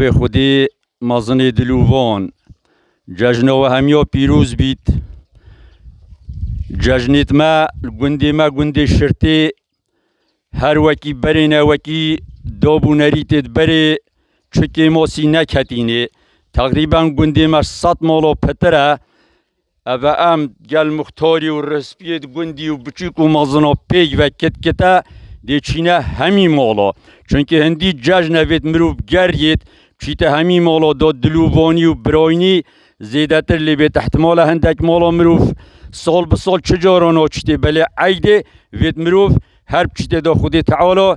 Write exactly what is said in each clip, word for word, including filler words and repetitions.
Pê Xwedê mezinê dilûvan. Cejna we hemiya pîroz bît. Cejnêt me li gundê me, gundê Şirtê, her wekî berê ne wekî dab û nerî tê di berê çi kêmasî neketînê. Teqrîben gundê me sed mala pitir e. Eve em gel muxtarî û rispiyê di gundî û biçûk û mezina pêk ve kit kite dê çîne hemî mala. Çunkî hindî cejne vêt mirov geriyêt, çîte hemî mala da dilûvanî û biraynî zêdetir lê bêt. Ihtimale hindek mala mirov sal bi sal çi cara naçîtê, belê eydê vêt mirov her biçîtê da Xwedê Teala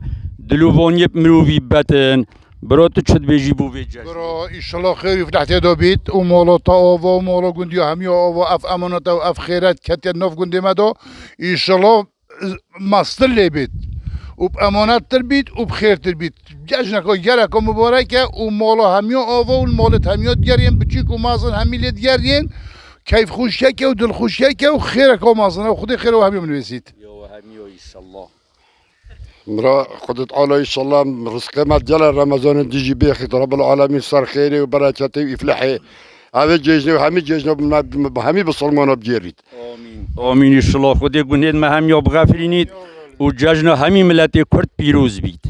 dilûvaniyê bi mirovî betin. Bira tu çi dibêjî bo vê cejnê? Bira, îşallah xêr û flah tê de bît û mala te ava û mala gundiya hemiya ava, ev emanete û ev xêret ketiye nav gundê me de. Îşallah mastir lê bît û bi emanettir bît û bi xêrtir bît. Cejneka gereka mubarek e û mala hemiya ava û malê hemiya digeriyên, biçûk û mezin hemî lê digeriyên. Keyfxweşiyeke û dilxweşiyeke û xêreka mezin e û Xwedê xêr û hemiya min wêsît. Ya we hemiya îşallah. Mira, Xwedê Teala înşallah rizqê me gele Remezanê dijî bêxît. Rabbil Alemîn ser xêrê û bereketê û îflehê. Evê cejnê û hemî cejna bi me, bi hemî bisilmana bigêrît. Amîn. Amîn. Înşallah Xwedê gunhên me hemiya bixefirînît û cejna hemî miletê Kurd pîroz bît.